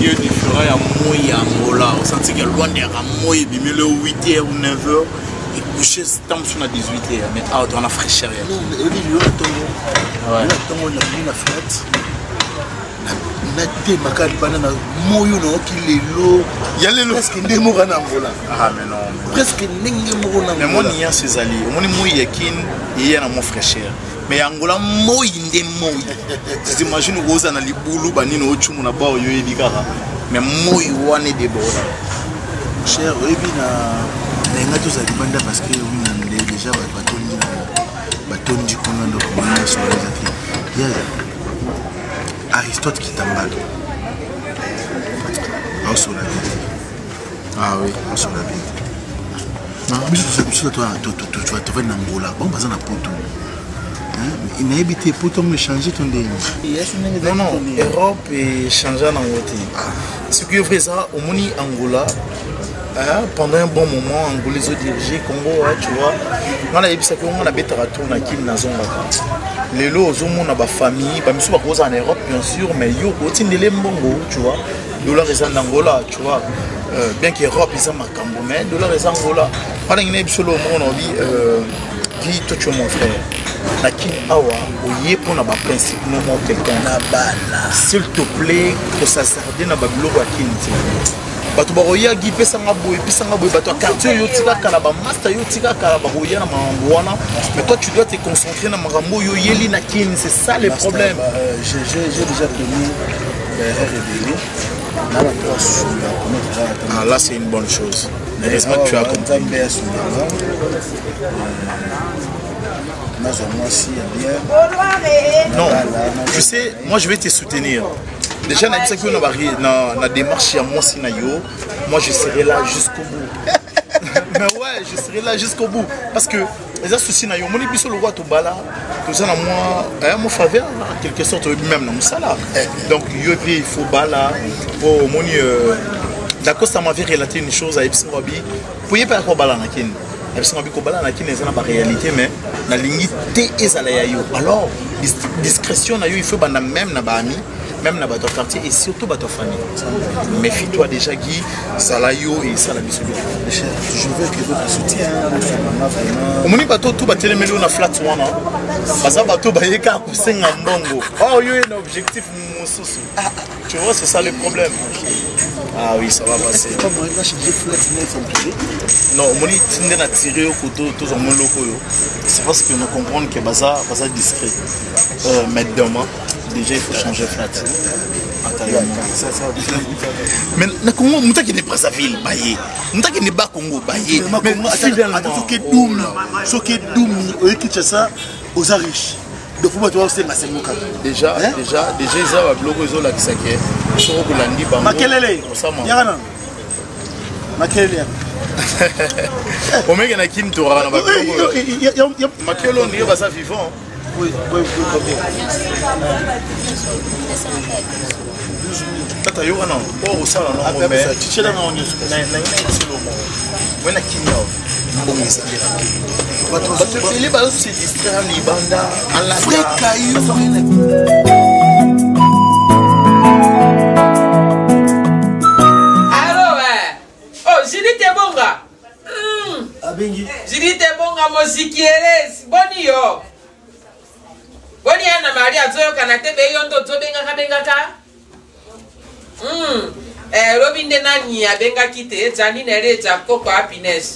qui est différent ya moi ya Angola. Osenti que Luanda yaka moi ebimi le 8h ou 9h ecouche ntango mosusu na 18h, mais awa toza na fraîcheur ya Non, mais oyebi lelo na ntongo, lelo na ntongo nabimi na fenêtre, natemaka libanda na moyo nayoki lelo ya lelo presque ndenge moko na Angola. Ah mais non, mais non. Presque ndenge moko na Mais moi Angola. nuance ezali, omoni moi ya Kin eya na mwa fraîcheur, mais ya Angola moi nde moi. Tu t'imagines okoza na libulu banini ocumu na ba oyo oyebi kaka, mais moi wana edéborde. Cher, oyebi na nayenga tozala libanda parce que omi na nde déjà bato batondi na batondi kuna, donc omoni nyonso wana eza te. Yaya Aristote Kitambala aosola bien te. Ah oui. Aosola bien te. Biso biso tovandi na Angola, bango baza na Poto. Hein, nayebi te Poto yango echange to ndenge. Non, non, Europe echange nango te. Ce qui est vrai, eza omoni Angola, hein, pendant un bon moment Angola ezodirige Congo, hein, tu vois. Nga nayebisaki yo, nga nabetaka tour na Kini, nazongaka. Lelo ozomona bafamille bamisu bakozala na Europe bien sûr, mais yo otindele mbongo, tu vois, dollar eza na Angola, tu vois. Bien que Europe eza makambo, mais dollar eza Angola. Wana ngi nayebi solo moko na obi Guy, toi tu es mon frère na Kini awa, oye mpona baprincipe no moko quelqu'un na bana. S'il te plaît, kosazarde na babiloko ya Kini te. Bato bakoya, Guy pesanga boye, pesanga boye, bato ya quartier oyo tika kala, bamaster yo tika kala, bakoya na makambo wana, mais toi tu dois te concentrer na makambo oyo oyeli na Kini. C'est ça le Master, problème. Bah, j'ai déjà connu l'erreur ebele na bato asunga commettre. Ah là, c'est une bonne chose. Heureusement que tu as compris. Nzambe asungaka, nazwa mwasi ya bien. Non, tu sais, moi je vais te soutenir. Déjà, nayebisaki yo na démarche ya mwasi na yo, moi je serai là jusqu'au bout. Mais ouais, je serai là jusqu'au bout. Parce que eza souci na yo, omoni biso lokwa tobala, toza na mwa faveur en quelque sorte, oyebi même na mosala. Donc yo mpe il faut bala po omoni Dacosta m'avait relaté une chose, ayebisi ngo abi po ye mpe akobala na Kini, ayebisi ngo abi kobala na Kini eza na baréalité, mais nalingi te ezala ya yo. Alors discrétion na yo, il faut banda même na baami, même na bato ya quartier et surtout bato ya famille. Méfie-toi déjà, Guy, zala yo et esala biso bien. Cher, je veux que votre soutien osunganga vraiment. Omoni bato tu batelemeli yo na flat wana, baza bato baye kaka kosenga mbongo. Or yo ye na objectif mosusu, tu vois, c'est ça le problème. Ah oui, ça va passer. Pas moyen na changer flat net en privé. Non, omoni tinde na tire yo koto tozwa moloko oyo, c'est parce que nous comprendre que baza baza discret. Mais demain déjà il faut changer flat. Ata yo moko. Ça Mais na Congo, moto akende Brazzaville baye, moto akende ba Congo baye. Mais finalement, ata soki edumi, soki edumi oye Kinshasa, oza riche, donc fo bato baosenga sengo kaka. Déjà Hein? Déjà eza babiloko ezolakisa ke soki okolandi bango Makelele. Osama. Yaka nano, makelele yaka. Omeke na Kini tokaka na babiloko oyo. Makelo ondire baza vivant. Oui, oui, oui, combien? Tata yo wana oyo kosala nango, mais Tichela nango nyonso. Nayebi mwe na Kini awa mbongo eza nde bato ebele bazose distraire libanda. Vrai caillou. Allo, eh. Oh, Judith Ebonga. Abengi. Judith Ebonga mozikieles. Boni yo. Boni ya na Maria azoyokana te be yo ndo ozobengaka bengaka. Eh, lobi nde nani abengaki te Janine Ereja Koko Happiness.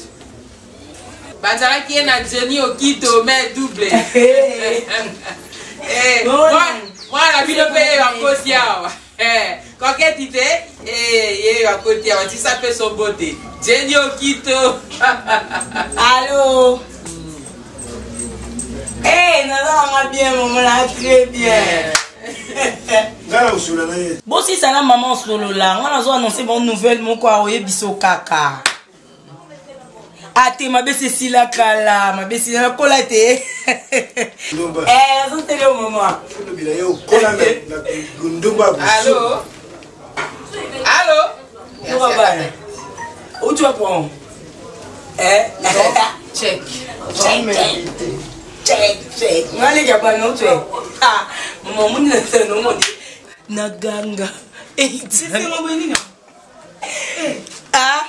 Bazalaki ye na Jenny Okito mais double. Eh, mwana bino mpe ye akoti awa. Eh, koketi te, eh, ye akoti awa tisa mpe so mbote. Jenny Okito. Allô. Eh, naza nanga bien, mama na très bien. Ngai na kosola na ye. Bosisa na mama osolola, nga nazo annonce bonne nouvelle moko aoyebiso kaka. Ate mabesi esila kala, mabesi esila nakola te. Ndumba. Eh, nazotele yo mama. Olobela ye okola na ndumba ya busu. Allo. Allo. Yoka bana. Où tu vas prendre? Eh? Check. Check, check, check. Nga leki ya bana, où tu es? Ah, mama, omoni na tala, omoni. Naganga. Ah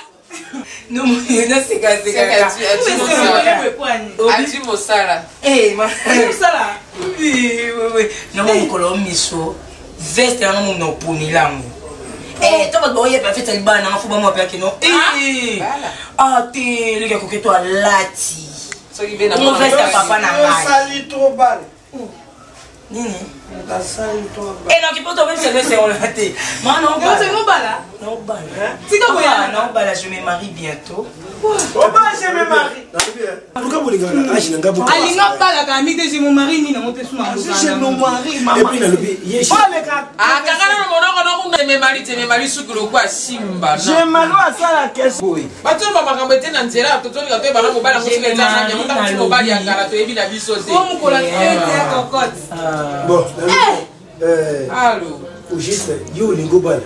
Adi mosala. Nango mokolo miso veste yango mono oponela yango to bato baoyeba fete libala nanga fo bamwa mpe akeno ah te eleki akoki to alati veste ya papa na ngai nini enoki mpo tobebisa veste yango na te manobala naobala je me marie bientôt alinga balaka mi te je me marie nini yango te sumaakanga nano monoko nokuna me marie te me marie suki lokwa simba Batoloba makambo ete na nzela tozolinga toyeba na mobali yango soki eza nani yango ntango mobali ya kala toyebi na biso te. Bon, alo. Au juste, yo olingi obala.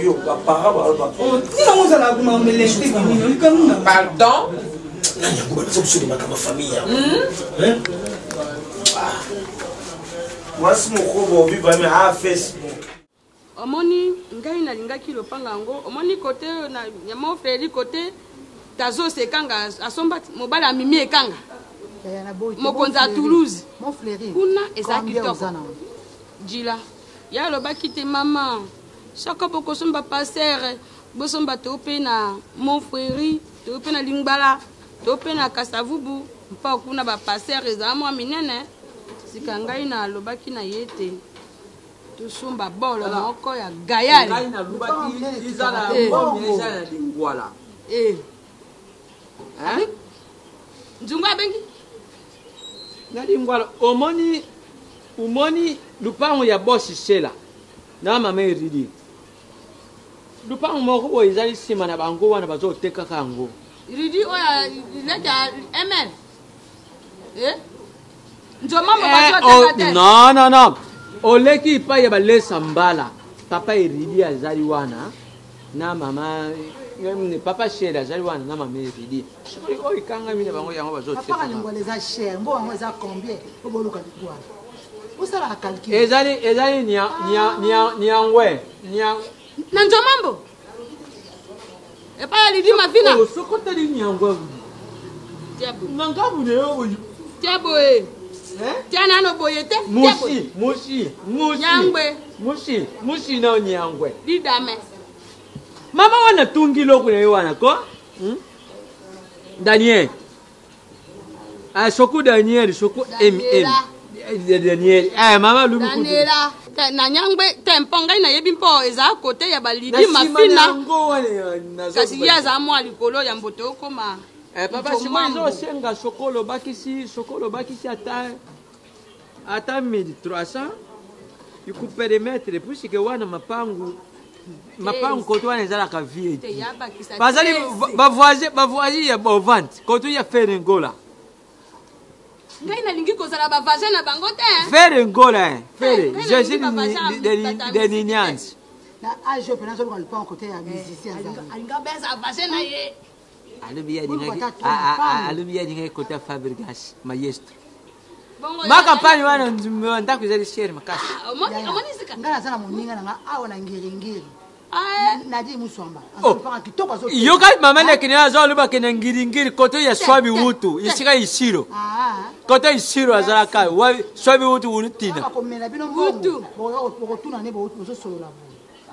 Yo baparent baloba. Nini ozala mamelete nini olikanuna. Pardon. Nani yango banaza kosolo makambo ya famille yango. Mwasi mokobo obibami a Facebook. Omoni ngai nalingaki lopanga yango omoni kote oyo na ya mofreri kote tazos ekanga asomba mobali ya mimi ekanga mokonzi ya toulouse kuna eza kitoko jila ye alobaki te mama soko bokosomba pasere bosomba to mpe na montfreri to mpe na lingbala to mpe na kasavubu mpo kuna bapasere ezala mwa minene sika ngai nalobaki na ye te Tosomba bolo moko ya gayale. Ngai nalobaki eza na mbongo eza na lingwala. Eh. Hein? Nzungu abengi? Na lingwala omoni omoni lupango ya boss Sela na mama Eridi. Lupango moko oyo ezali nsima na bango wana bazotekaka yango. Ridi oyo leki ya ML. Eh? Nzoma eh, oh, non non non oleki epai ya balesa mbala papa eridi azali wana na mama eh, papa shere azali wana na mama eridi soki oyo ekangami na bango yango bazotekalingwala eza cher mbo yango eza combien po boluka lingwala osalaka calcul ezali ezali niangwe na nzomambo epai ya lidi mavina oh, sokotali nyangwa na ngambu na yo oyo tia boye tia nano boye te musi musi musi nyangwe musi musi na nyangwe lidame mama wana tungi loko na ye wana ko hmm? daniel Ah, soku Daniel, soku M M. Daniel. Ah, mama lubi kutu. Daniela. Na nyangwe te mpo ngai nayebi mpo eza kote ya balidi mafina. Kasi ye aza mwa likolo ya mboto okoma. Eh, papa sikoyo ezosenga sokolo bakisi sokolo bakisi ata ata 1300 ikuperemetre puisque wana mapangu mapangu koto wana ezalaka vie bazali bavoisin bavoisin ya bovante koto ya ferre ngola ngai nalingi kozala bavagin na bango te ferre ngola ferre jésus de ninians na age oyo mpena azoluka lupango kote ya musicien alinga beza vagin na ye alobi ye alingaki kota fabrigas maestro ma campagne wana ndako ezali chere makasi ah, ngai naza na moninga na nga awa na ngiringiri ah, nadi muswamba oh. yoka mama lekene aza alobake na ngiringiri koto ya swabi wutu esika isiro ah. koto isiro azalaka swabi wutu wulutina akomela bino mbongo bokotuna nde bozosolola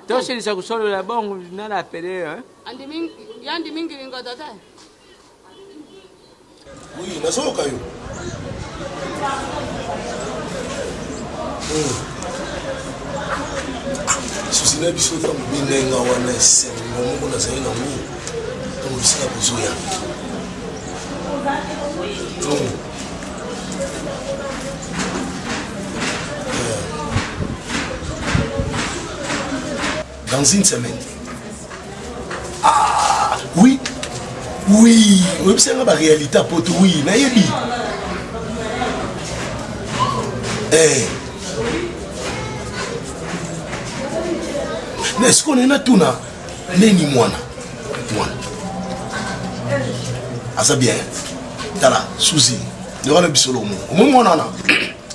tosilisa kosolola bongo nala apele Yandi mingi lingoto te. Oui, nazoyoka yo. Hmm. Susi na biso ntango binenga wana esengo moko nazali nango ntango bisika bozoya. Hmm. Dans une semaine. Ah, oui. Oui, oyebisa nga ba réalité ya poto, oui, nayebi. Eh. Na sikoyo naye natuna neni mwana mwana aza bien tala suzi yoka na biso lomo omoi mwana wana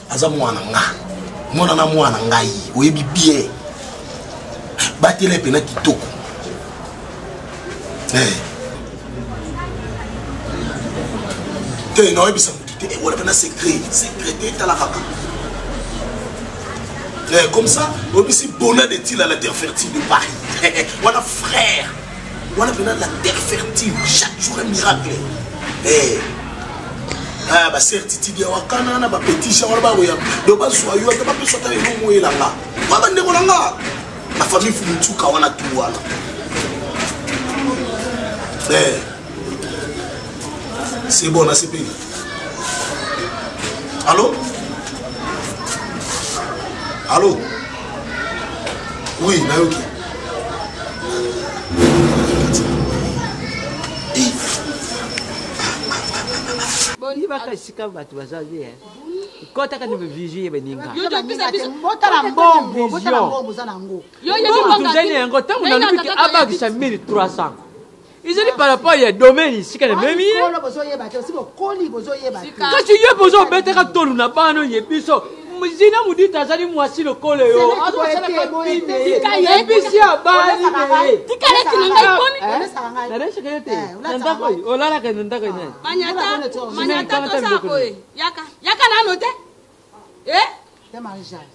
aza mwana nga mwana na mwana ngai oyebi bien. Latela ye mpena kitoko. Eh. Te, naoyebisa motu te. Eh, wana mpena secret. Secret te, tala kaka. Eh, comme ça, oyebisi Bona de Tila, la terre fertile de Paris. Wana frère. Wana mpena la terre fertile. Chaque jour un miracle. Eh. Ah, ba certitude ya wakana na ba petit genre wana bakoya donc bazwa yo ata bapesa ata elongo oyelanga wa bandeko na nga na famille fumuntuka wana tu wana eh. C'est bon, nasepeli. Allo, allo, oui, nayoki. Yebaka esika bato baza te, kotaka na vision ya baninga. Botala mbongo, botala mbongo boza nango. Mbongo tozali na yango, ntango nalobi ke abakisa 1300, ezali par rapport ya domaine esika na memi ye. Kolo bozoyeba te, osi bokoli bozoyeba te. Kasi ye bozo obetaka tolu na bana oye biso zina mudita azali mwasi lokola yo azosalaka bine ye episi abali na ye. Tika leki na ngai boni. Nalesaka yo te na ndako oyo olalaka na ndako nani? Manyata, manyata, tosala boye. Yaka, yaka nano te. Eh? Ya Marie Jeanne.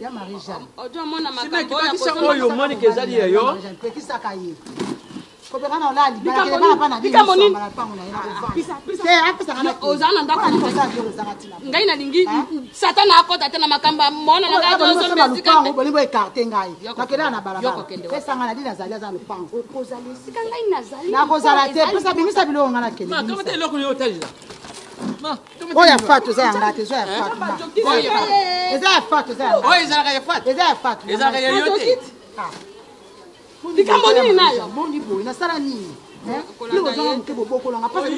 Ya Marie Jeanne. Ojo omona Sima makambo oyo kibakisa akosomba. Oyo omoni ke ezali ya yo. Pekisaka ye. Kobeka na olali. Likambo Balakele bana nini? pana bino Likambo nini? samba na pango na ye na kovanda. Pisa, pisa. Te, apesaka na Yo, oza na ndako na Mpona ngai. kozala biloko ezanga ntina. Ngai nalingi satana akɔta te na makambo ya mona na ngai. Bolingo Tozomba osomba esika lupango, te. bolingo ekarte ngai. Yoko Nakendaka na kende. balabala. Yoko kende wapi? Pesanga na dina azali aza na lupango. Okozala esika ngai nazali. Nakozala te, Ezali pesa bimisa biloko ngai nakende. Ma bimisa. kamata eloko yo otalisa. Ma kamata Oyo ya eloko. fatu eza ya ngai te, eza ya fatu. ma. Eza ya fatu, eza ya ngai. Oyo ezalaka ya fatu. Eza ya fatu. Ezalaka ya yo te. Ah. Likambo nini nayo? Boni boye, nasala nini? Eh? Kolanda Biloko ozanga ye. moke bobokolanga mpasi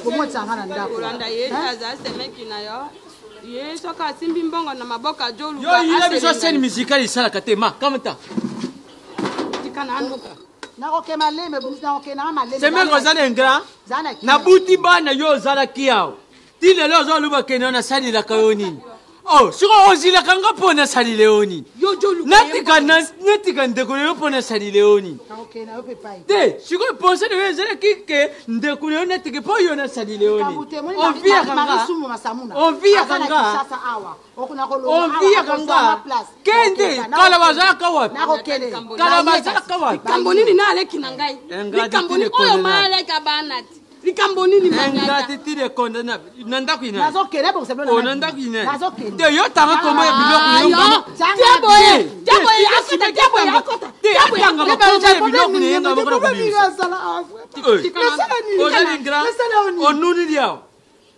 bomwetisa nga na ndako. Kolanda ye te, aza semeki na yo. Ye soki asimbi mbongo na maboko, Yo ajoluka. yila biso scène musicale esalaka te. Ma kamata. Tika nanu. Nakokema lembe, nakokende nanga malembe. Semeki oza na ingrat. Zala na kimia. Nabuti bana yo ozalaki awa ti lelo ozoluba kende nasalelaka yo nini? Oh, siko ozilaka nga mpo nasalile yo nini? Yo joluka ye. Natika natika ndeko na yo mpo nasalile yo nini? Nakokende na yo mpe pai. Te, sikoyo pense na yo ezalaki ke ndeko na yo natike mpo yo nasalile yo Likambo nini? te, moni Onviaka Marie nga Sumu Masamuna. Onviaka Aza na nga. Kinshasa awa. Okuna kolonga awa, Onviaka akozwa nga. ma place. Kende Nakokenda, kala bazalaka wapi? Nakokende. Kala bazalaka wapi? Likambo nini na aleki na ngai? Likambo nini oyo maaleka bana ti? Likambo nini, manyata? Ingratitude condamnable na ndako ina. Nazokende, bokisa biloko O na na ndako ina. Nazokende. Te, yo tanga kombo ya biloko Ah, yo yo. ngama. Tia boye, tia boye, Te, akota, tia boye, akota. Te, Tia boye, atanga akota. bakombo ya biloko na ye nga moko na kobimisa. Ozali ingrat, onuni liao,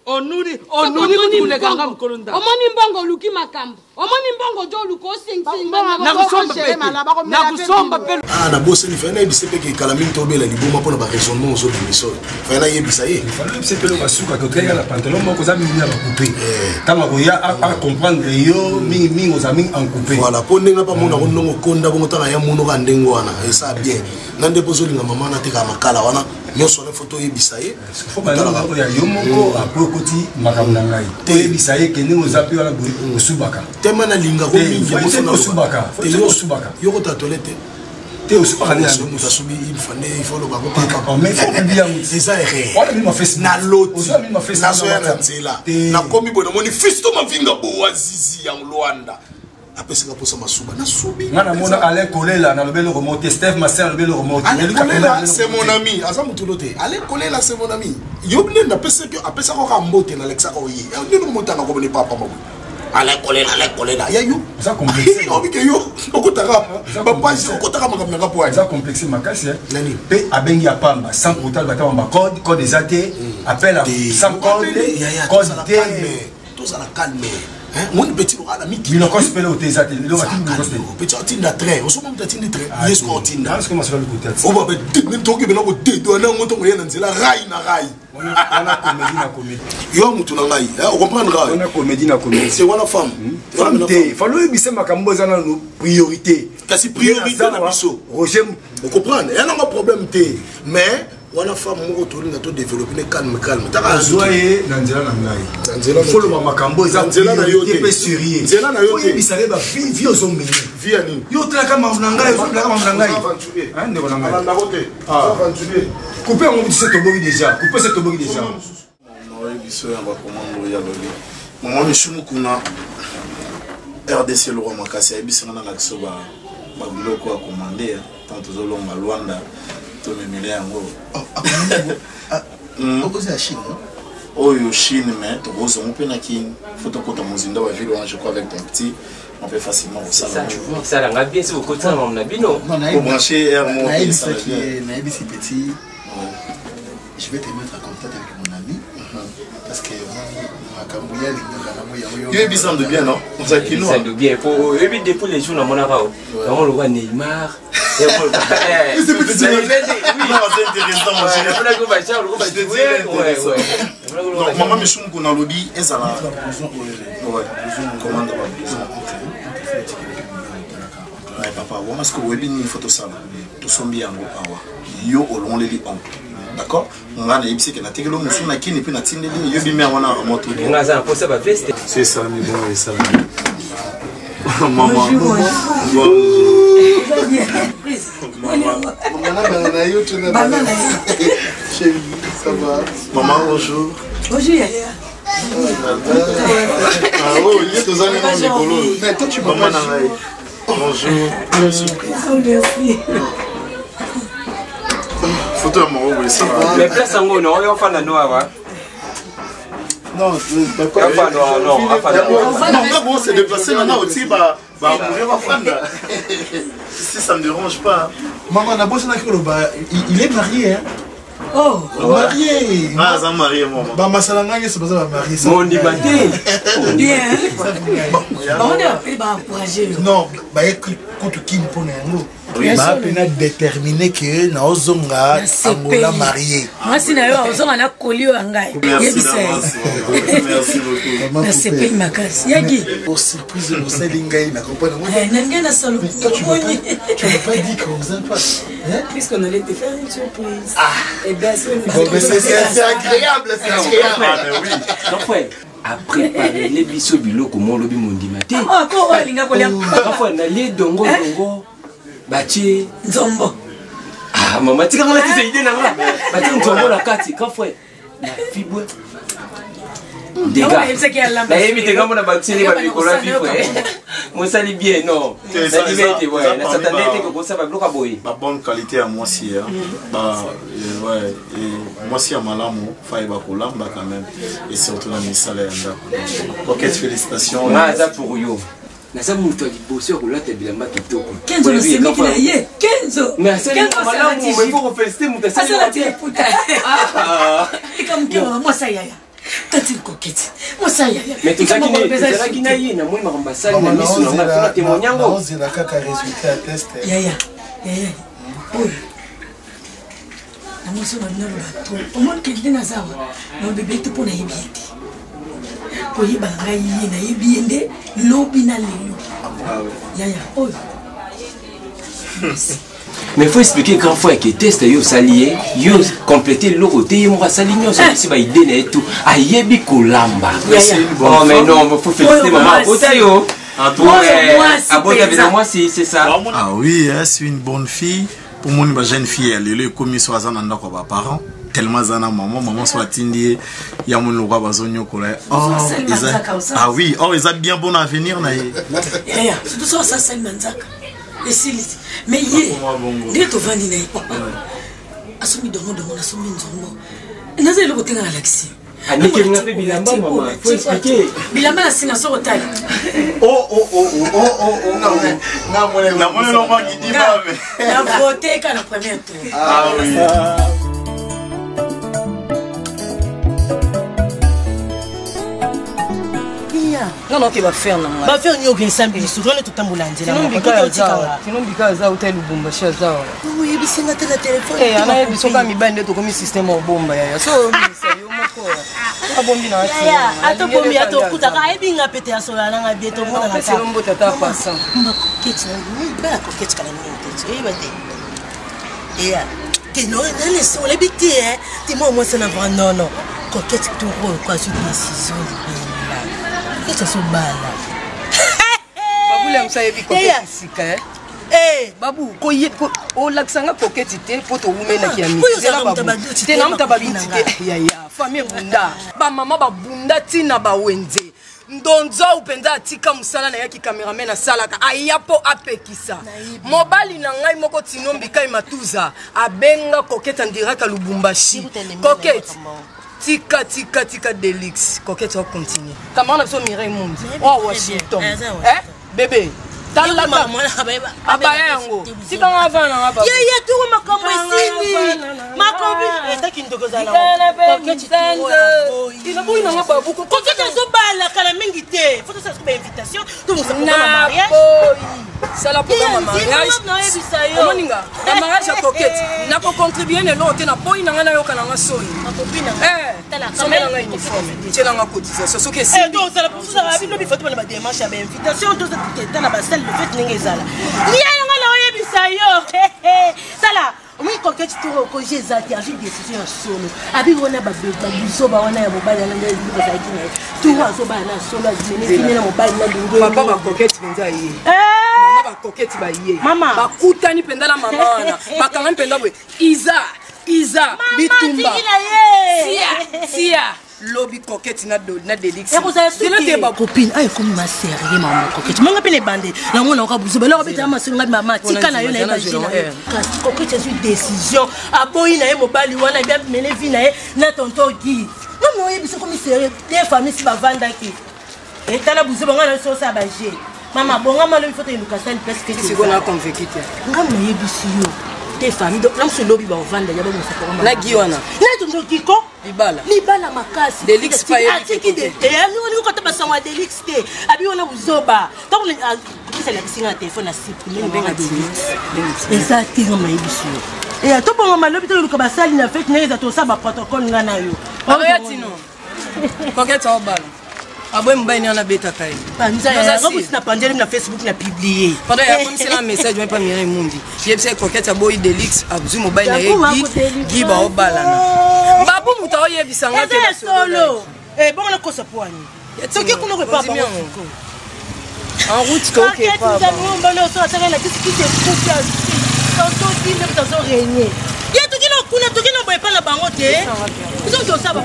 onuni, onuni Omoni kutu nga mbongo. mokolo ndako. Omoni mbongo, oluki makambo. Omoni mbongo, jo oluka osengisengi. Nakusomba pe te, nakusomba pe. Ah, nabosani, fai nayebisa mpe ke kala mingi tobela liboma mpona baraisonnement ozobimisa oyo. Fai nayebisa ye. Fallait mpe eloko asuka totikali na pantalon moko oza mingi ya bacoupe ntango akoya acomprendre yo mingimingi oza mingi en coupe. Voilà, mpo ndenge mpa monako ndongo okonda bongo, ntanga ya monoka ndenge wana esa bien na nde mpo ozolinga mama natekaka makala wana nyonso wana, fo toyebisa ye. Fo balonga oyo ya yo moko apres okoti makambo na ngai, toyebisa ye ke ndenge oza mpe wana boye osubaka. Tema nalingako Te, mingi. faut ete osubaka, faut ete osubaka. Yo kota toilette te, osubaka nde te. Moto asubi une fois nde il faut olobako. Oh, mais faut publier yango. Eza erreur. Wana mimi ma Facebook. Naloti. Ozwa mimi ma Facebook nazoya na na WhatsApp. nzela. Te. Nakomi boye, namoni fisto mavinga boazizi ya Lwanda apesaka mposa masuba, nasubi. Nga namona Alain Kolela nalobi eloko moko te, Steve Maser alobi eloko moko te. Ale Eluka Kolela, Kolela, c'est mon ami. Aza motu te. Ale Kolela, c'est mon ami. Yo nde napesaki, apesaka kaka mbote, nalekisaka oye nde motanga komoni papa moko. Ale Kolela, Ale Kolela ya yo. Oza complexe. Obike yo okotaka Oza bapage, complexe. okotaka makambo nanga po Eza complexe makasi, eh. Nani? Mpe abengi ya pamba sans pourtant batama bacode, code eza te, appel sans code, code te. Tozala calme. Moni petit lokala miki. Bilokos mpe eloko te eza te, eloko atindi bilokos te. Petit atinda train, osoma moto atindi train, ye soki otinda. Wana sikoyo masolo ya lokuta te. Oba toki bena kodedwa nango ntongo ye na nzela rai na rai. Wana comédie na comédie. Yo motu na ngai ocomprendre. Wana comédie na comédie. C'est wana femme. Femme te, falo oyebisa makambo eza nanu priorité. Kasi priorité na biso. Roger. Ocomprendre, ya nango problème te, mais Wana femme moko tolinga todéveloppe ne calme calme. Azwa ye na nzela na ngai, foloba makambo eza nzela na yo te. Mpe sérieux. Nzela na yo te. Oyebisaka ye bavie vie ozomene. Vie ya nini? Yo otalaka makambo na ngai, ozolaka makambo na ngai. Hein, ndeko na ngai. Alandako te. Aventurier. Coupe yango biso toboki déjà, coupe se toboki déjà. Naoyebi biso ya bakomando ya lobi mama Mishumu kuna RDC lokwa makasi ayebisanga na lakisa babiloko ya komande ntango tozolonga Lwanda tomemele yango. Okozi ya Chine, non? Oyo Chine, mais tokozongo mpe na Kini, faut tokota mozindo bavile wana. Je crois avec ton petit on peut facilement kosala, tu vois. Esalanga bien si bokotisa mamu na bino. Kobranche air moko esala Nayebisaki bien. ye, nayebisi petit, je vais te mettre en contact avec mon ami parce que omoni makambo ye alingaka nango yango yo. Yo yebisa de bien, non? Oza kinoa. Ebisando bien po oyebi depuis les jours namonaka o yango lokwa Neymar. Non, c'est intéressant, mon cher. Je te dis, intéressant. Donc, maman Michou kuna lobi ezala. Ouais, commande ba blouson. Ouais, papa, wana sikoyo oyebi nini fo tosala? Tosombi yango awa, yo olongoleli oncle, d'accord? Nga nayebisi ke natekeli yo mosusu na Kini mpe natindeli yo bimi yango na moto. Nga aza na posa baveste. So esalami bongo, esalami mama. Bonjour. Mama na yo, tuna Banana. Chérie, ça va? Maman, bonjour. Bonjour yaya. Ah, oh, ye tozali na mikolo. Mais toi, tu m'as Mama pas na ngai. Bonjour. Oh, merci. Photo ya moko boye esala. Mais place yango no oyo ofanda no awa. Non, papa. Afa no, non, afa no. Non, nga bon se déplacer nanga oti ba ba amoureux bafanda. Si ça me dérange pas. Maman, nabosanaki koloba, il est marié, hein? Oh. Marié. Ah, aza marié mama. Bamasala ngai nyonso baza bamarie. Mondima te. Bien. Bango nde bapeli baencourage yo. Non, baye kutu Kini mpona yango. Bien sûr. Bapena déterminé ke naozonga Angola marié. Mwasi na yo ozonga na koli oyo ya ngai. Merci Yebisa ye. d'avance, maman. Merci beaucoup. Nasepeli makasi yaki. Pour surprise osali ngai na comprendre yango. Eh, na ngai nasala. Mais toi, tu m'as pas, tu m'as pas dit qu'on faisait pas, hein? Puisqu'on allait te faire une surprise. Ah. Et bien sûr, Bon, mais c'est agréable, c'est agréable. Ah, mais oui. Donc frère, apréparele biso biloko mo olobi mondima te. Ah, ko oyo alinga kolia. Parfois nalie dongo dongo batie nzombo. Ah mama, tikanga natisa ide na nga, batie nzombo na kati. Grand frère, na fibwe. Yango nayebisaki alamba. Nayebi te ngambo na bakiseli bamikolo ya vivre mosali bien, non? Nandimi ete Eza na parmi satande ete kokosala babiloko ya boye. Ba bonne qualité ya mwasi, hein. Ba ouais, et mwasi ya malamu fa yeba kolamba quand même et surtout na misala ya ndako. Coquette, félicitations. Nga aza pour yo, naza moto ya liboso ya kolata bilamba kitoko. Kenzo nasemeki na ye Kenzo. Mais asali Kenzo malamu, asalati mais faut koféliciter moto asali asalati te. liputa. Tika moke wana, mwasi ayaya tati koketi, mwasi ayaya. Mais tozalaki na ye, namoni makambo asali na miso na ngai, mpona témoigne yango. Naozela kaka résultat ya test. Yaya, yaya oyo na mwasi oyo babina loba to omoni ke nde naza awa na bebe te mpo nayebi ye te, koyeba na ngai ye nayebi ye nde lobi na lelo, yaya oyo. Mais faut expliquer grand frère ke test yo osali ye, yo complété eloko te, ye moko asali nyonso, apesi baide na ye tout, ayebi kolamba. Oh mais non, faut féliciter Oyo mama mwasi. abota yo. Oyo mwasi Abota mpenza. bena mwasi, c'est ça. Ah oui, hein, c'est une bonne fille. Pour moi, une jeune fille, elle est comme so aza na ndako ya baparent, tellement aza na mama, mama so atindi ye ya moni lokwa bazonyokola ye. Or, Ozosali manzaka, osala. Ah oui, or eza bien bon avenir na ye. Yaya, surtout so asasali manzaka esili te, mais ye Bakoma bongo. ndenge tovandi na ye papa asombi dongodongo, nasombi nzombo, naza eloko te nga nalakisi. Anekelinga mpe bilamba, mama, faut expliquer. Bilamba na singa soko otali. Oh oh oh oh oh oh oh. Namoni eloko akidi bame. Na vote ka na premier tour. Ah oui. Nga naoke bafere na ngai. Bafere nini okendisa biso twana totambola nzela Tino moko, Mbika koki aza awa. otikanga. Tino Mbika aza uta Lubumbashi, aza awa. Oyebisi nga te na telefone. Eh, ana yebi soki mibali nde tokomi systeme obomba yaya, so obimisa yo moko abombi na Yaya atobomi atokutaka ayebi nga pete ya solola nanga bie tomonana. Apeselo mbote ata passant. Koketi bala koketi kala mingi te, oyeba te eya. Te no nani olebi te eh. Te mwa mwasi na vraiment non non. Coquette toro oyo ko azwi décision libela. Coquette azobala. Babule ya mosa yebi coquette sika eh. Eh, babu koye olakisa nga coquette te mpo towumelaki ya miti te na muta baduti te yaya famille ebunda bamama babunda ntina bawenze ndonzou mpenza atika mosala na ye ki cameraman asalaka aya mpo apekisa mobali na ngai moko tino mbikai matuza abenga coquette en direct ya lubumbashi coquette tika tika tika delix coquette ocontinue camarade na biso mireille mundi oa washington eh? bebe talaka abaya yango tika nga avana nanga baba yeye toko makambo esili makambo eza kindoki ozala inaboyi nanga babuku kokete azobala kala mingi te fo tosala siko bainvitation tobongisa programme ya mariage sala programme ya mariage omoninga na mariage ya coquette nakocontribue na eloko te naboyi nanga nayoka nanga soni somela ngai uniforme tiela nga cotisation soki esimbiosala bino bifo tobana bademarche ya bainvitation totala basale de fete ndenge ezala lia yanga na oyebisa yo tala omoni coquette toro okoji eza te azwi décision ya solo abi wana babuzoba wana ya mobali wana nde bazalaki na ye toro azobala na solo azimene na mobali na lingi papa bacoquette mpenza ye mama bacoquette baye bakutani mpenza na mama wana bakangami mpenza boye iza iza bitumba sia sia lobi coquette na doli na delix ekozala suki copine ayo ekomi ma sérieux mama coquette manga mpe na ebande nango nayoka buzoba eloko abetaka masolo ngai mama tika na yo na ye baje na yo kasi coquette azwi décision aboyi na ye mobali wana ebi amene vi na ye na tonton guy nano oyebisa ekomi sérieux de famille si bavandaki etala buzoba ngai na yo sosala baje mama bongama lobi foto eluka sali place fete sikoyo na convaincu te ngai nayebisi yo te famille donc namosu lobi baovanda ya babongisa na gi wana na tonton kiko libala libala makasi delix atiki kota basango ya delix te abi wana buzoba ntango ezalakisi nga na telefone na supprime numéro ya delix eza te nga nayebisi yo eya tobongama lobi toluka basali na fete ndenge eza tosala baprotocole nga na yo oya tino coquette aobala aboyi mobali nini abetaka ye panzaobusi na panzeli na facebook na publie pardon yakomisela message pa mirai mundi yebisa ye coquette aboyi delix azwi mobali na ye gi baobalana babu moto aoyebisa nga te solo eh, bongo nakosa poani soki kuna koepa bango en route tokepaombali oso ataka na kisi kisi ekufi tantoti nde moto azo renie ye toki na kuna toki na boye epa na bango te biso tosaba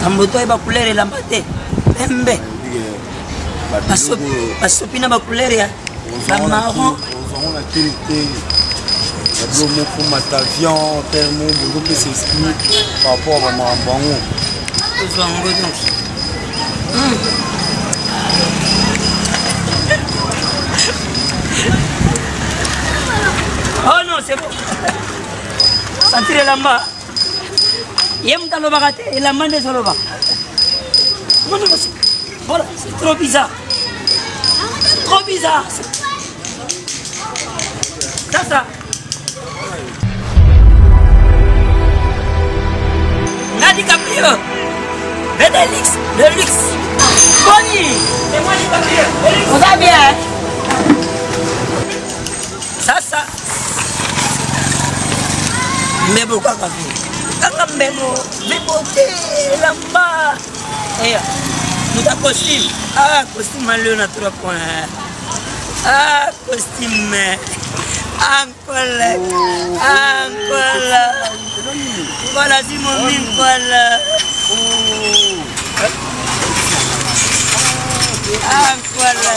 kambo to ayeba couleur elamba te pembe basopi na bacouleur ya bamaron ozwango na kini te babilo moko matavion termo bozopesa esprit par rapport ya bamakambo yango ozwa yango donc Oh non, c'est bon. Sentir elamba. Ye moto alobaka te, elamba nde ezoloba. Non, non, voilà, c'est trop bizarre. C'est trop bizarre. Ça, ça. Nga DiCaprio. Le luxe, le luxe. Boni, c'est moi DiCaprio. On va bien. Ça, ça. Mbebo kaka vi. Kaka mbebo, mbebo te, elamba. Eh, muta costume. Ah, costume alio na 3 points. Ah, costume. Ankola. Ankola. Voilà, si mon minkola. Ankola.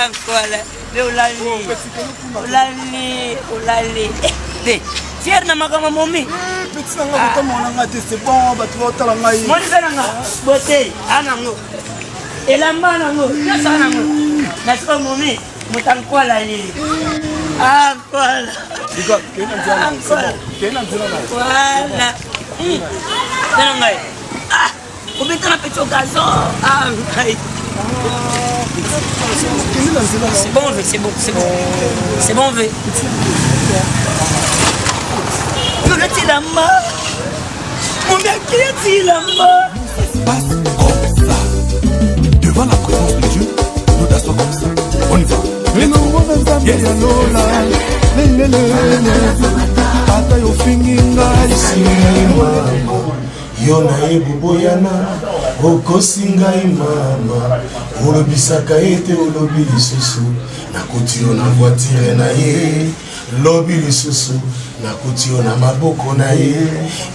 Ankola. Be olali. Olali, olali. Te. Fier na makambo momi. Petit na nga kotambola na nga te, c'est bon, bato baotala ngai. Moni mpe na nga. Beauté, anango. Elamba nango, nyonso anango. Na sikoyo momi, moto ankola lili. Ah, voilà. Voilà. Tala ngai. Ah, obeta na petit gazon. Ah, ngai. C'est bon, c'est bon, c'est bon. C'est bon, V. Nolati elamba. Momeki elamba. Passe comme ça. Devant la présence de Dieu, nous t'assois comme ça. On y va. Yes. Ata yofingi ngai nsima yo nayebi boyana okosi ngai mama olobisaka ye te olobi lisusu nakuti yo na voitire na ye lobi lisusu nakuti yo na maboko na ye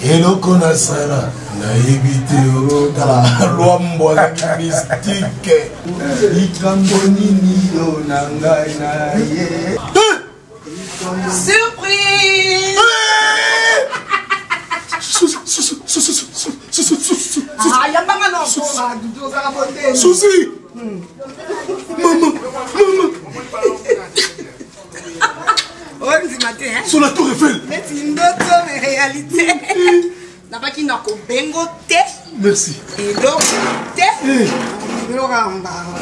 eloko nasala nayebi te o tala lwambo azalaki mistike likambo nini yo na ngai na ye. Surprise! Ah, yambanga na okoma dudu ozalaka bote. Susi! Mama! Mama! Ondima te, hein? Sur la tour Eiffel! Neti ndoto mais réalité. Nabaki na kobengo te. Merci. Eloko te. Eloko ya mbala.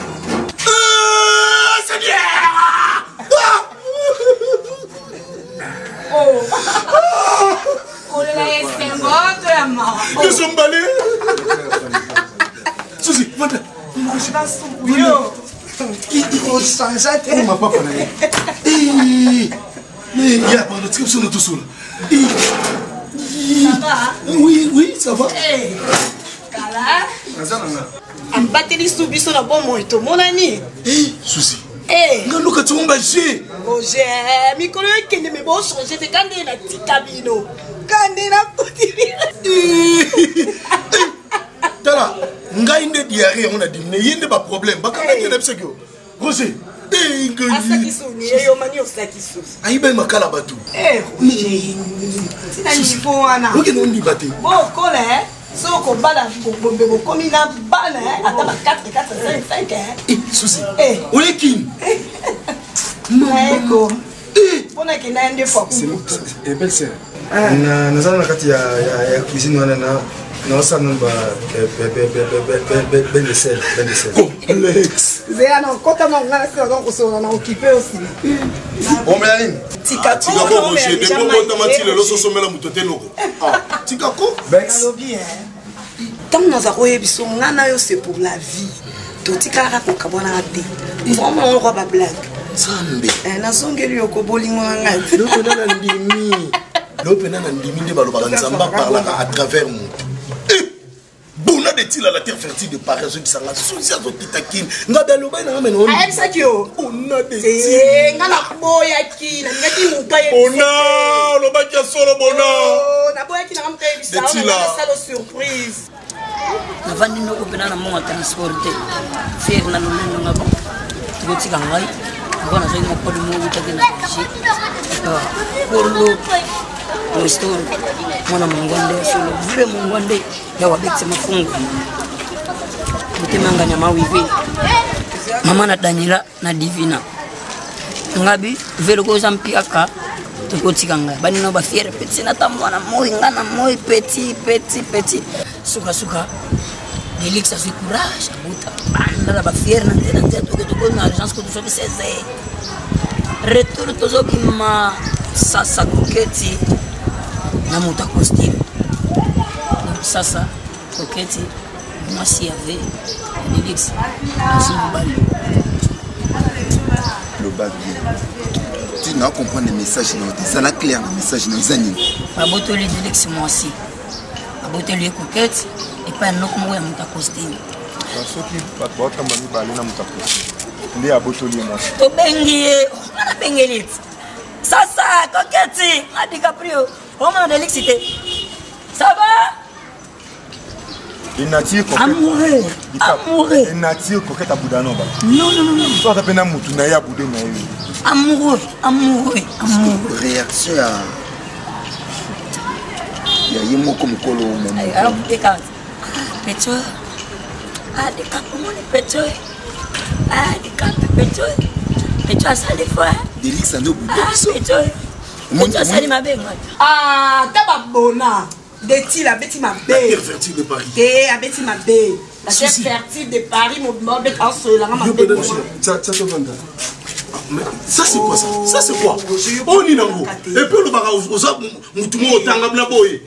Kolela esengo to ya mawa. Nyonso mbale! Susi, vanda! Yo. Ochange te. Mapapa na ye. Ya, pardon, tika biso na tosola. Ça va? Oui, oui, ça va. Hey, kala. Naza na nga. Abateli su biso na bomoi tomonani. Eh, Susi. Eh. Nga luka tongo ba jeu. Roger, mikolo ekende me bochange te ka nde natika bino ka nde nakoti bino. Tala, ngai nde diarrhée yango na dimine, ye nde ba problème. Bakanga te na biso kyo. Roger. Eh, ngai. Asaki soni, eyo mani osaki susi. Ayiba makala bato. Eh, Roger. Tina niveau wana. Okende ondimba te. Bokola, eh. Soki okobala bombe bokomi na bana, eh, ata ba 4 4 5 5, eh. Eh, Susi. Oyekini. Naeko. Mpona kenda ye nde fois C'est belle sœur. Naza na kati ya cuisine wana na naosala nanu ba bain de sel, bain de sel. Complexe. Zeya na okota na ngai nasi naza kosolola na okipe osi. Omela nini? Tika Tika ko Roger, depuis obotama ti lelo sosomela moto te noko. Tika ko. Nalobi ntango naza koyebisa nga na yo c'est pour la vie totikalaka kokabwanaka te vraiment yango ba blague Nzambe. Nazongeli yo ko bolingo na ngai. Lelo mpena na ndimi. Lelo mpena na ndimi nde balobaka Nzambe aparlaka à travers moto. Bona de tila la terre fertile de Paris azobisanga susi azokita kini nga be alobaki nanga mena ayebisaki yo bona de tila nga naboyaki nalingaki moto ayebisa bona olobaki ya solo bona naboyaki nanga moto ayebisa nasalo surprise. Navandi ndoko mpena na mbongo ya transport te fiere na lolendo nga bon tokotika ngai lokola nazwaki mokolo moko utaki na Belgique kolo Mwisto mwana mongwande solo vrai mongwande ya wabekisa mafungu motema yanga nyama wive mama na Daniela na Divina ngabi velo koza mpiaka tokotika ngai banino bafiere peti nata mwana moi ngai na moi peti peti peti sukasuka Delix azwi courage abuta banda na bafiere na nzela nzela toke tokomi na agence ko tosoki 16 retour tozobima sasa koketi na moto ya costume sasa koketi mwasi ya ve Delix azwi mobali. Loba bien ti na comprendre message na yo te, ezala clair na message na yo eza nini? Babotoli Delix mwasi, aboteli ye kokete epai ya noko moko ya moto ya costume. Soki bato baotamba mibale na moto ya costume nde abotoli ye mwasi. Tobengi ye nga nabengeli ete sasa koketi nga DiCaprio omona Delix te ça va. Enature amoureux amoureux enature coquette abuda no ba. Non non non. So ata pe na mutu na ye abude na ye. Amoureux amoureux amoureux. Réaction ya ya ye moko mokolo. Eka petio ah DiCaprio moni petio ah DiCaprio petio petio asali fois. Delix ando biso. Osali mabe nga. Ah, ta babona. Detile abeti mabe. Te abeti mabe. La terre fertile de Paris mobimba obeta asolelanga mabe. Ça c'est quoi ça? Ça c'est quoi? Oh ni nango. Et puis olobaka oza mutu moko otanga bna boye.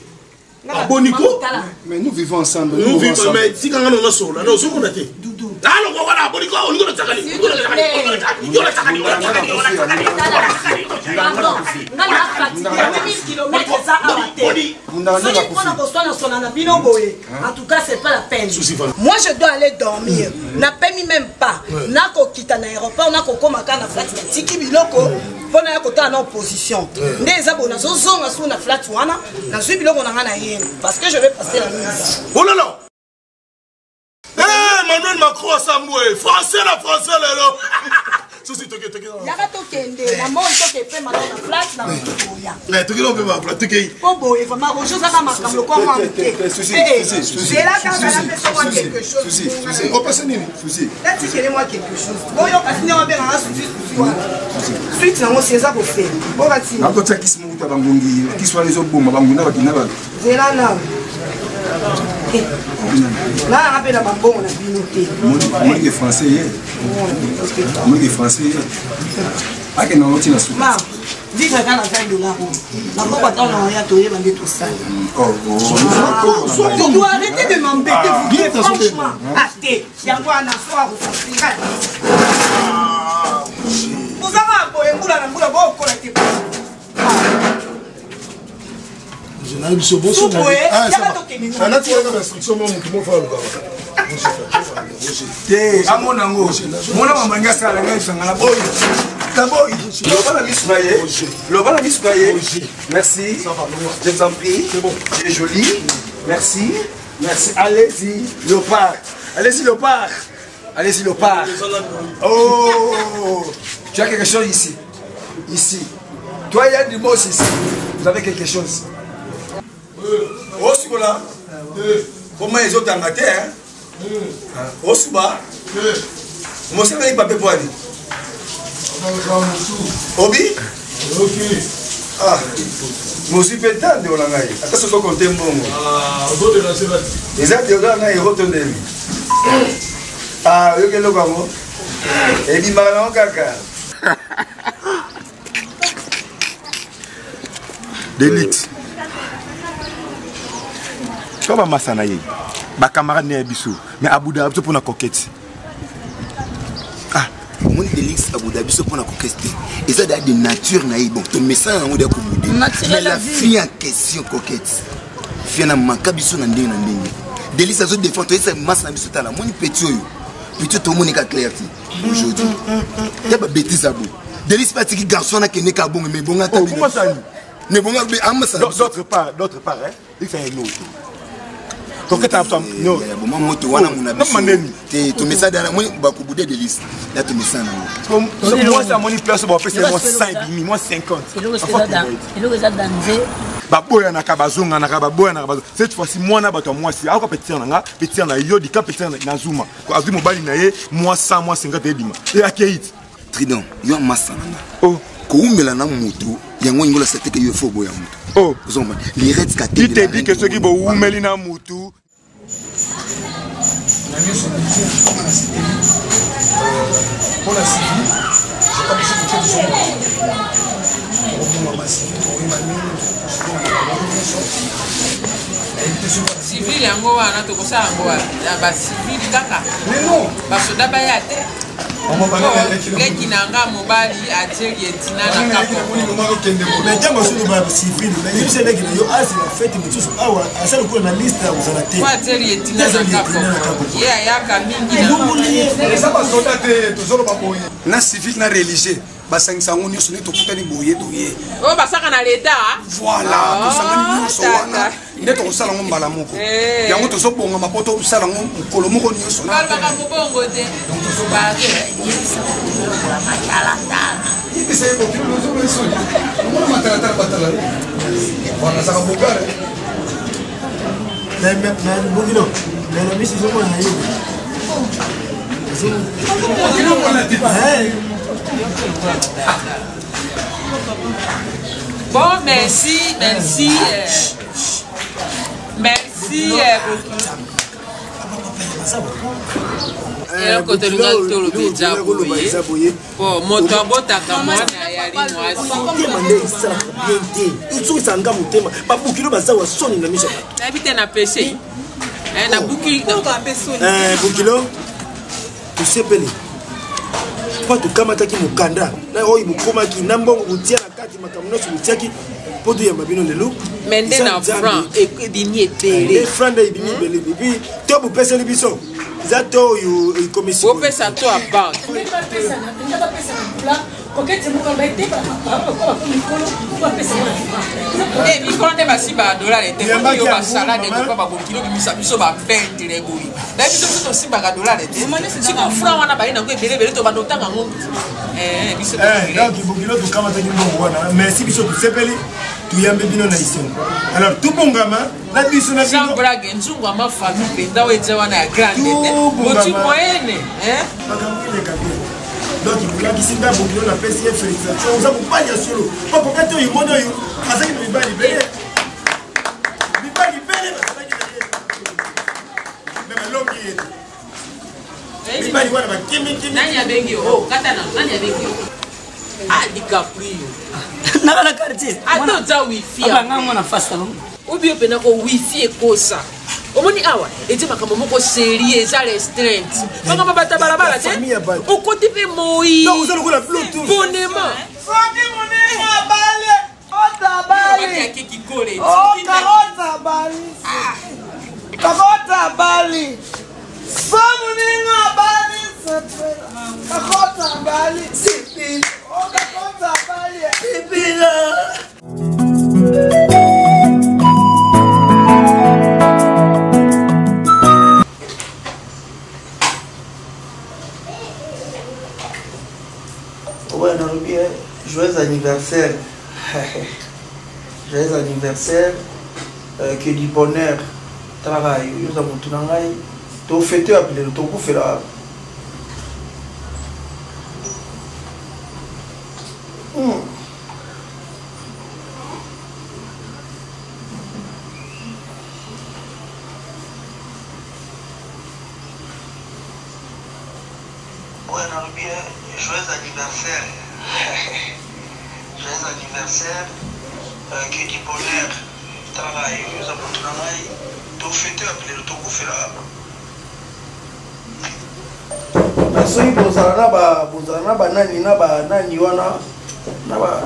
Aboniko. Mais nous vivons ensemble. Nous vivons mais tika nga nona solola. Non, ozomona te. Aloko wana aboniko olingo na tsakani. Yo na tsakani. Yo na tsakani. Yo na tsakani. Pardon, nga na fatigué 8000 km eza awa te. Soki mpona koswanaswana na bino boye, en tout cas c'est pas la peine. Moi je dois aller dormir. Napemi même pas. Nakokita na aéroport, nakokoma kaka na flat natiki biloko mpo naya kotala na opposition. Nde eza boye nazozonga su na flat wana, nazwi biloko na nga na yeni parce que je vais passer la nuit ici. Oh là là! Hey, Emmanuel Macron asambwe français na français lelo susi toke toke yaka tokende na moi toke pema na flat na koya eh toke na pema flat toke po boye vraiment rojo zaka makambo lokwa mwa moke zela kaka napesa mwa quelque chose susi susi opesa nini susi natikele mwa quelque chose boyoka sine wabenganga susi susi wana suite nango si eza kofela oka tina nakotia kisi moko ta bangongi kisi wana ezoboma banguna bakina bato zela nao nalanga mpe na bambongo na bino te monike français ye monike français ye akenda ngo ntina suka vivre kaka na 20 dollar oyo nakoko ata na oya toyeba nde tosali dois arrêter de m'embêter vous franchement ate yango wana so akofasira ozanga boye mbula na mbula bokola te. Nayebi biso bosonatikaka bainstruction mo motu moko alobaka te amona yango mona mamangi asala ngai esanga na boyi taboyi loba na misu na ye loba na misu na ye merci je vous en prie tu es jolie merci merci allez-y léopard allez-y léopard allez-y léopard oh tu as quelque chose ici ici toi il y a du mot ici vous avez quelque chose osikola koma ezotanga te osuba mosalaki pape poani obi ah mozwi mpe ta ndeko na ngai ata soki okonte mbongo eza te oza na euro to ndeni ah oyoki eloko yango ebimaka nango kaka. Delix to bamasa na ye bacamarade na ye biso mais abudaka biso mpona coquette. Ah, omoni Delix abuda biso mpona coquette te, eza deya de nature na ye. Bon, tomesana yango deya kobude, mais la fille en question coquette fia na manka biso na ndenge na ndenge. Delix azo défendre, toyesa masa na biso. Tala, moni petit oyo, petit tomonika clair te aujourd'hui ya babétise abo. Delis mpe atiki garçon wana akende ka bongo, mais bonga ata mais bonga amasa. D'autre part hein, il fait un autre toketa boma moto wana mona biso te tomesa dana moni bakobude Delis ya tomesa nango. Mwasi amoni place bapesa mwa 100 ebimi mwa 50. Eloko eza danze. Baboyanaka, bazonganaka, baboyanaka. Cette fois-ci mwana bato ya mwasi akoka petire na nga, petire na yo dika, petire na zuma azwi mobali na ye mwa 100 mwa 50 ebima e akei ti. Tridon yo amasa na nga kowumela na moto yango ingola sateke yo efo oboya moto ozomba lirette. Katete ke soki bowumeli na motu na nyonso mpona nasepeli mpona civil je biso toke tozomona tokobonga bacivil tokoyeba nini nyonso. Civil yango wana tokosala yango wapi? Na bacivil kaka, basoda baya te. Leki na nga mobali atieli etina na kapo. Ntango azoloba civil, nayebisa leki na yo azela fete mosusu awa aza lokola na liste ya kozala te. Po atieli etina na kapo, ye ayaka mingi. Eza basoda te, tozoloba boye na civil na religieux basangisa yango nyonso nde tokutani boye toye. Oyo basaka na leta. Voilà, tosangani nyonso wana nde tokosala yango mbala moko. Yango tozobongama mpo tosala yango mokolo moko nyonso. Balobaka mobongo te. Yebisa ye bokilo omona matalatala batala wana azaka bogare. Bokilo na miso ezomona na ye. Bon, merci, merci. Merci beaucoup. Eloko tolingaki toloba eza boye po moto abotaka mwana yali mwasi. Motema nde esalaka bien te, soki esanga motema babukilo baza wa soni na miso ya bato. Nayebi te na peshe nabuki. Bokilo, tosepeli mpo tokamataki mokanda na oyo bokomaki na mbongo botia na kati, makambo nyonso botiaki mpo toyamba bino lelo. Me nde na franc ebimi ebele. Franc nde ebimi ebele, et puis to bopeseli biso eza to oyo ekomisi. Bopesa to ya banque. Mikolo nde basimbaka dollar te, yo basalade kopa babokilo bimisa biso bapentre boye na biso, biso tosimbaka dollar te. Siko franc wana baye nango ebele ebele, tobanda otanga ngo biso. Donc bokilo, tokamataki mbongo wana, merci. Biso tosepeli, toyambi bino na isengo. Alors tobongama na biso na bino. Sans blague, nzungu ama famille mpenza oyo eza wana ya grande te, boti moyene. Makambo eleka bien. Donc bolakisi nga bokilo, napesi ye félicitation. Oza mobali ya solo, po kokati oyo moni oyo azalaki na mibali ebele, mibali ebele bazalaki na ye, me balongi ye te. Mibali wana bakimikimi. Nani abengi yo? Kata na nani abengi yo? Ah, DiCaprio. Naka na quartier. Ata oza wifi. Abanga mwana fasta. Obi yo mpena ko wifi ekosa. Omoni awa eza makambo moko serie, eza restreinte, makambo bata balabala te, okoti mpe moi bonema. Soki moninga abali, abali, oh, carotte abali, carotte abali, so moninga abali, carotte abali, oh, carotte abali, sepela. Ouais, nalobi joyeux anniversaire, joyeux anniversaire, que du bonheur. Talaka yo oza motu na ngai, tofete wapi lelo, tokufela wapi? Ouais, nalobi joyeux anniversaire, joyeux anniversaire, que du bonheur. Talaka yo oza motu na ngai, tofete wapi lelo, tokufela wapi? Mais soki bozala na ba bozala na banani na banani wana na ba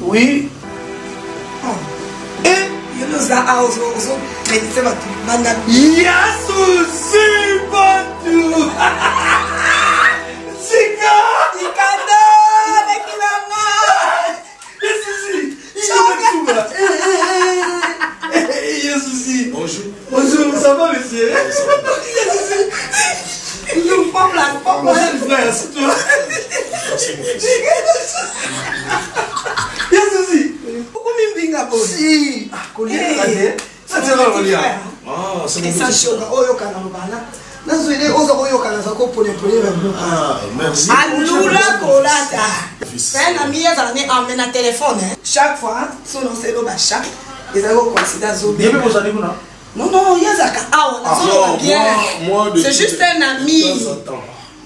oui. Yo oza awa ozokredite bato banda. Ya susi bantu sika ikanda leki nanga. Ya susi. Ya susi. Bonjour. Bonjour, ça va monsieur? Ya susi. Bonjour, pop là, pop là. Bonjour frère, c'est toi. Merci mon fils. Ya susi. Okomi mbinga boye. Si. Kolia te. Ça tient kolia. Ah, c'est mon esa petit. shoka oyoka na lobana nazwele oza koyoka naza kopolepole babiloko. Ah, merci. Alula kolata. Fils. Un ami azala ne ame na telefone chaque fois so noselo bacha ezali koconsidé azobe. Ye mpe bozali kuna? Non, non, ye azalaka awa, nazoloba Non, bien. moi, de C'est juste un ami. temps en temps.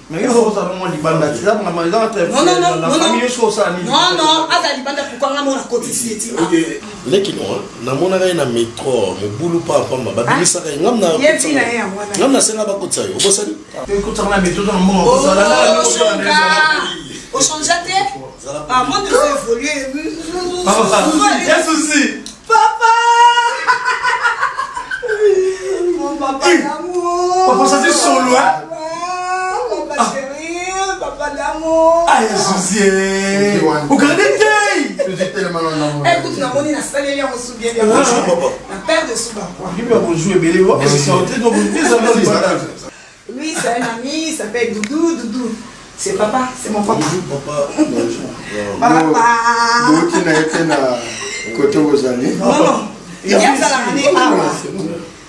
Mais yo ozala mwa libanda te, eza makambo eza entre Non, non, non, na non, non. famille, yo soki osala nini? Non, non, aza libanda. Pourquoi nga mona kotisi ye ti? Ok, leki no namonaka ye na metro mobulu pamba babimisaka ye ngam na Ye ntina ye yango wana. ngam nasenga bakotisa yo, obosani. Ekotaka na metro na mbongo kozala na Oshoka ochange te. Ah, monde ezo évolue. Ya susi. Papa, mon papa d'amour. Papa, ça c'est solo, hein? Ah, papa chéri, papa d'amour. Ah, ya susi okande te. Écoute, namoni nasaleli yango su bien bien. Bonjour, papa. Na paire de sous bakwa. Bibi ya bonjour ebele te. Lui, c'est un ami, il s'appelle Doudou. Doudou, c'est papa, c'est mon papa. Bonjour papa, bonjour. Papa. Bouti na ye te na kote bozali. Non, non. Ye azalaka ne awa.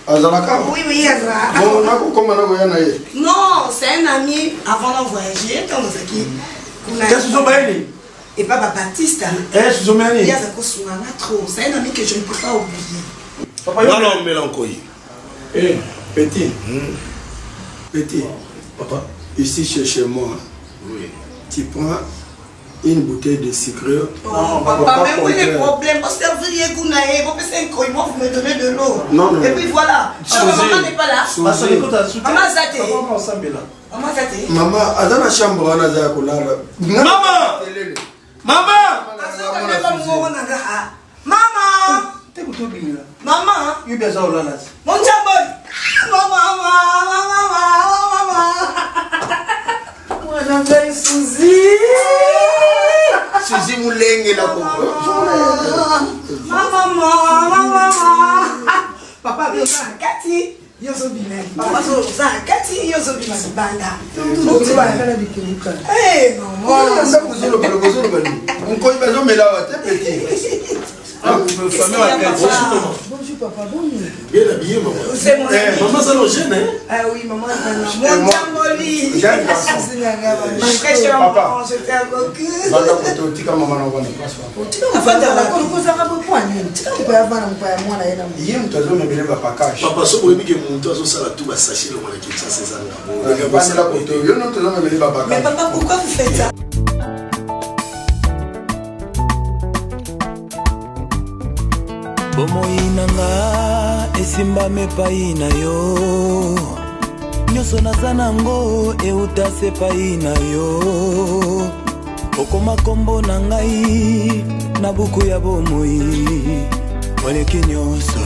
Azalaka awa? Oui, azalaka. Bon, nakokoma nakoya na ye. Non, c'est un ami avant de voyager, quand nazalaki kuna. Ya susi obayeli. Epa ba Baptiste. Eh, Suzy omela nini? Ye aza kosunga nga trop. C'est un ami que je ne peux pas oublier. Papa, Nga na omela nkoi. Eh, petit. Petit. Papa. Ici, chez, chez moi, oui. tu prends une bouteille de sucre. Oh, papa, mais où est le problème Parce que vous riez kuna eh, vous pensez que moi, vous me donnez de l'eau. Non, non. Et puis voilà. Suzy. Maman n'est pas là. Suzy. Maman Zate. Maman Zate. Mama, aza na chambre wana aza ya kolala. Mama! Mama! Mama! Mama! Yo mpe aza kolala te. Mon chamboy! Mama, mama, mama, mama! Mwana ngai Suzy! Suzy Mulenge la Mama, mama, mama! Papa, oza na kati, yo ozobima libanda. Oza na kati, yo ozobima libanda. Eh, maman! ndako ozoloba loba ozoloba nini nkoi bazomela awa te petit Bonjour papa, boni. Bien habillé, maman. C'est mon ami. Maman, ça nous gêne, hein? Ah oui, maman, maman. Mon Djamboli. Jeune garçon. Ma fraîcheur, Papa. maman, je t'aime beaucoup. vanda kote otika mama na wana place wana kozaka bopo nini tika mopaya vana mopaya mwana ye na ye moto azomemele bapakage Papa, soki oyebi ke moto azosala tu basache longo na Kinshasa ezanga. vandela kote yo moto azomemele Mais bapakage papa, pourquoi vous faites ça bomoi na nga esimbami epai na yo nyonso naza nango euta se epai na yo okoma nkombo na ngai na buku ya bomoi oleki nyonso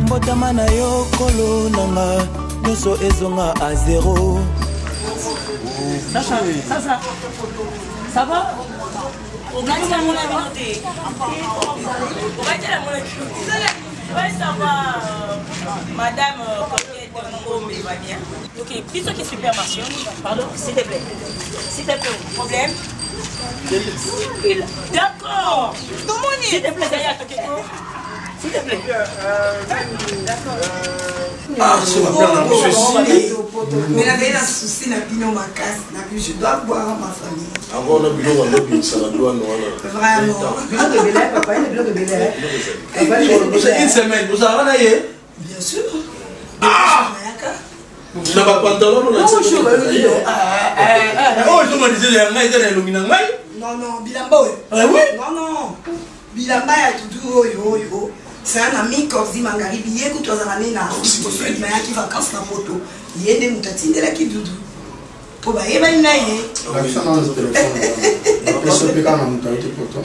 mbotama na yo kolo na nga nyonso ezonga a zero Sasa, sasa. Ça va? Ouais, ça va, Madame Coquette Ngombe va bien. Ok, plutôt que supermarché. Pardon, s'il te plaît. S'il te plaît, problème. Et là. D'accord. S'il te plaît, d'ailleurs, S'il te plaît. D'accord. Ah, c'est ma plan na biso esili. Mais nazali na souci na bino makasi na bino je dois voir ma famille. Avant na biloko yango obimisa na douane wana. Vraiment. C'est une semaine, ozalaka na ye? Bien sûr. Na bapantalon na oyo ezonga ya ngai eza na elongi na ngai. Non, non, bilamba oyo. Ah oui? Non, non. Bilamba ya dudu oyo oyo. C'est un ami Korzi Mangaribi ye kutu azala ne na Afrique du Sud mais ayaki vacances na poto. Ye nde moto atindelaki dudu. Po bayebani na ye. lakisa nano telefone napesi mpe kaka na moto auti poto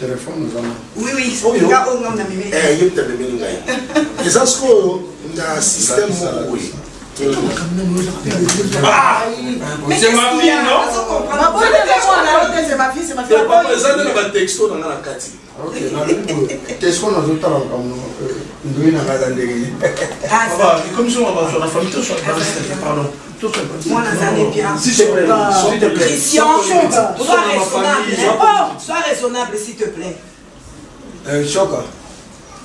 telefone oza na Oui, oui, nga oyo nga na meme. Eh, ye moto amemeli ngai. Eza sikoyo na système moko boye. Ah C'est ma fille, non? C'est ma fille, c'est ma Te, papa, eza nde na batexto na ngai na kati. ok nalobi boye tesko nazotala makambo ndoi na ngai aza ndenge Papa, comme si on va faire la famille, tout soit pardon. Tout soit Mwana azali bien. S'il te plaît, s'il te plaît. Christian, Tout sois soit ma raisonnable. famille. hein. Sois raisonnable, s'il te plaît. shoka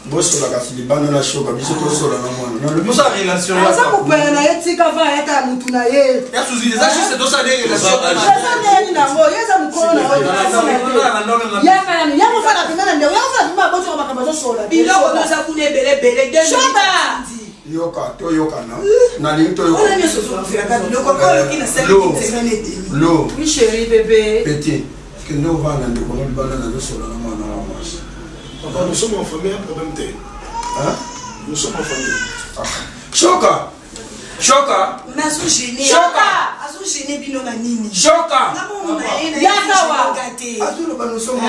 bosola kasi libanda na shoka biso tosola na mwana nalobi Tosala relation aza mopaya na ye tika va ayaka ya mutu na ye Ya Suzy, eza juste tosala des relations. eza ndeni nango ye eza mokolo na yo yaka yani yango fana pembe na ndeko yango fana pembe abotoka makambo azosola Biloko toza kuna ebele ebele. Shoka! yoka toyokana nalingi Wana nyonso ozokufelaka biloko mpo oyoki na sali Lo. semaine et demie. lo Oui, chérie, bébé. petit kende ovanda ndeko no libanda nazosola na mwana wa mwasi Papa, nous sommes en famille, un problème te. Hein? Nous sommes en famille. shoka Shoka. Mais azogene. Shoka! Azogene bino na nini? Shoka! Namona ye na ye Yaka wa. azogene te. azoloba nous sommes en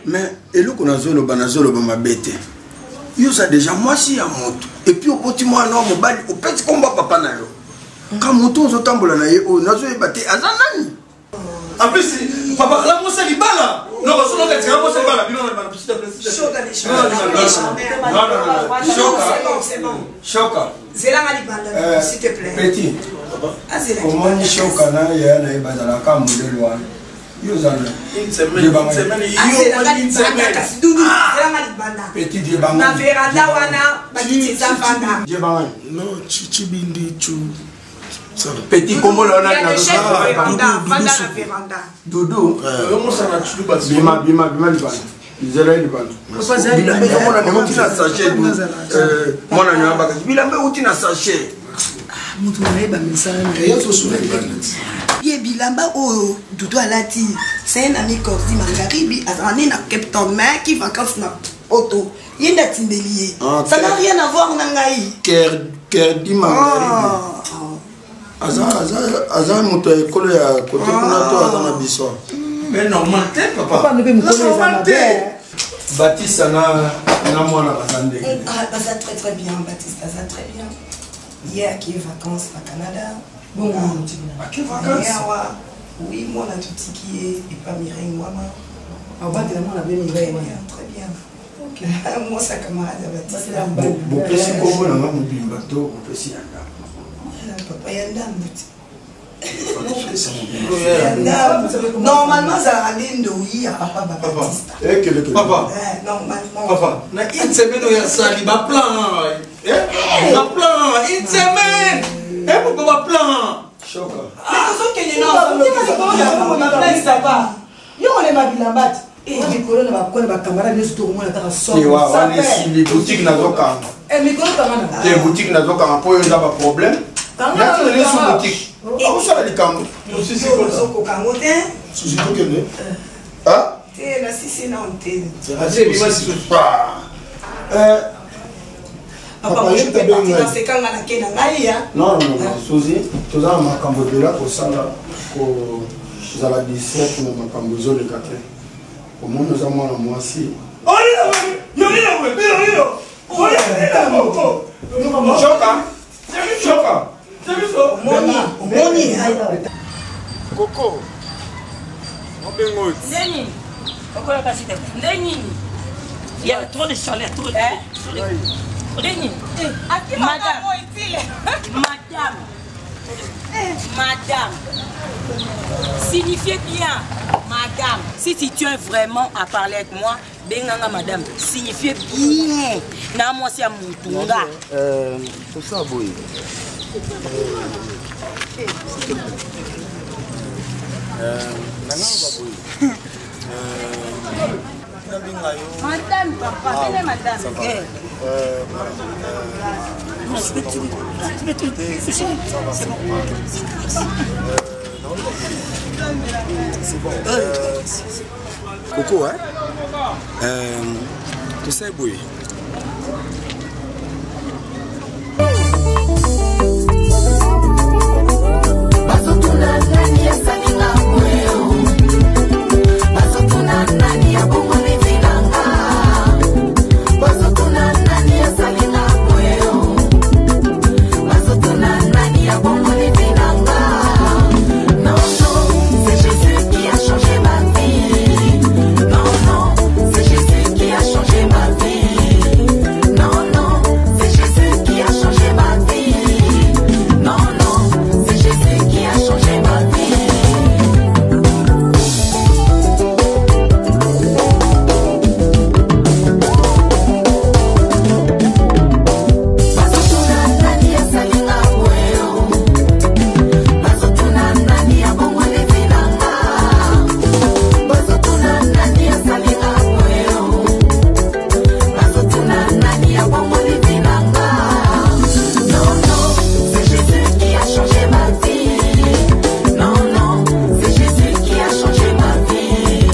mais eloko nazoloba nazoloba mabe te yo oza deja mwasi ya moto epuis oboti mwana wa mobali opesi komba papa na yo ka moto ozotambola na ye oyo nazoyeba te aza nani En plus, papa, la mwasi ya libala. Non, parce que l'autre, c'est la mwasi ya libala. Bino na libala, s'il te plaît, s'il te plaît. Shoka, les Non, non, non, non, non, non, non. Shoka. C'est bon, c'est bon. shoka Zelanga libanda, Euh, s'il te plaît. petit Azela omoni libanda. shoka na yaya na ye bazalaka modele wana Yo oza nani? Une semaine, une semaine, yo, une semaine. Kasi dudu zelanga libanda. Petit Dieu bangani. Na veranda wana bakiti eza vanda. Dieu bangani. Non, Chibindi, Chu. Petit kombo na Il y a wana des chaises na veranda, vanda na veranda. Dudu. Bima bima bima libanda. Zela libanda. Bilamba ezomona euti na sachet. Mwana nyo abakasi. Bilamba euti na sachet. Moto nayeba misala. Ye bilamba oyo Dudu alati, c'est un ami Cordi Mangaribi, azala ne na Cape Town, mais ayaki vacances na poto, ye nde atindeli ye. Ah, Ça n'a rien à voir na ngai. Kerdi Mangaribi. Aza aza aza moto ya ekolo ya kote kuna to aza na biso. Mais normal te papa. Papa, nde normal te. Batista na na mwana baza ndenge. Ah, baza très très bien, Baptiste aza très bien. Ye ake vacances na Canada. Bongo ake vacances? Ye awa, oui, mwana totiki ye epa Mireille wana. Abatela mwana be Mireille wana. Très bien. Mwasi ya camarade ya Baptiste. Bopesi nkombo na nga mobimba to bopesi ya ndambo? Papa ya ndambo te. Ya ndambo. Normalement azalaka nde ndoi ya papa Baptiste. Papa. Normalement. Papa, na une semaine oyo asali baplan, baplan une semaine, eh papa, baplan. Tozokende. Yo olema bilamba te mikolo na bakona bacamarade nyonso tokomona kaka. Ewa wana esili, boutique nazokanga. Mikolo kanga na te, boutique nazokanga mpo oyo eza baproblème. Kanga. Natineli su Kanga. boutique akosala likambo. Ozokoka yango te. Susi, tokende. Te, nasisi nano te. Papa, Papa, moi, je ye peux tabe partir ngai. dans ces kanga na ke na ngai ya. Non, non, non, Susi, toza na makambo ebele kosala, kozala distrait na makambo ezoleka te. Omoni oza mwana mwasi. Choka choka. Omoni, omoni. Koko. Obengo. Ndeni. Okola kasi te. Ndeni. Il y a trop de chaleur, trop de chaleur. Ndeni. Madame. Madame. Madame. Signifiez bien, madame. Si tu tiens vraiment à parler avec moi, benganga madame. Signifiez bien. Na mwasi ya mutunga. Tosala boye. Nanga baboye. Nabenga yo. Madame, papa, Ah, venez, madame. ça va. Eh. Non, je vais tout. Je vais tout. Ça va, c'est bon. C'est bon. Coco, hein? Tosala boye. Bazotuna nani asalinga boyo, bazotuna nani abongoli vie na nga, bazotuna nani asalinga boyo, bazotuna nani abongoli vie na nga. Non, non, c'est Jésus qui a changé ma vie. Non, non, c'est Jésus qui a changé ma vie. Non, non, c'est Jésus qui a changé ma vie. Non, non, c'est Jésus qui a changé ma vie. Bazotuna nani asalinga boyo, bazotuna nani abongoli vie na nga, bazotuna nani asalinga boyo, bazotuna nani abongoli vie na nga. Non, non, c'est Jésus qui a changé ma vie. Non, non, c'est Jésus qui a changé ma vie.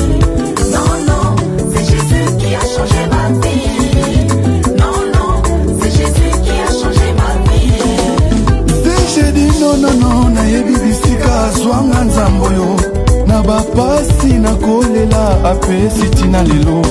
Non, non, c'est Jésus qui a changé ma vie. Non, non, c'est Jésus qui a changé ma vie. Te je dis non, non, non, nayebi bisika azwanga nzambe oyo na bapasi nakolela apesi ntina lelo.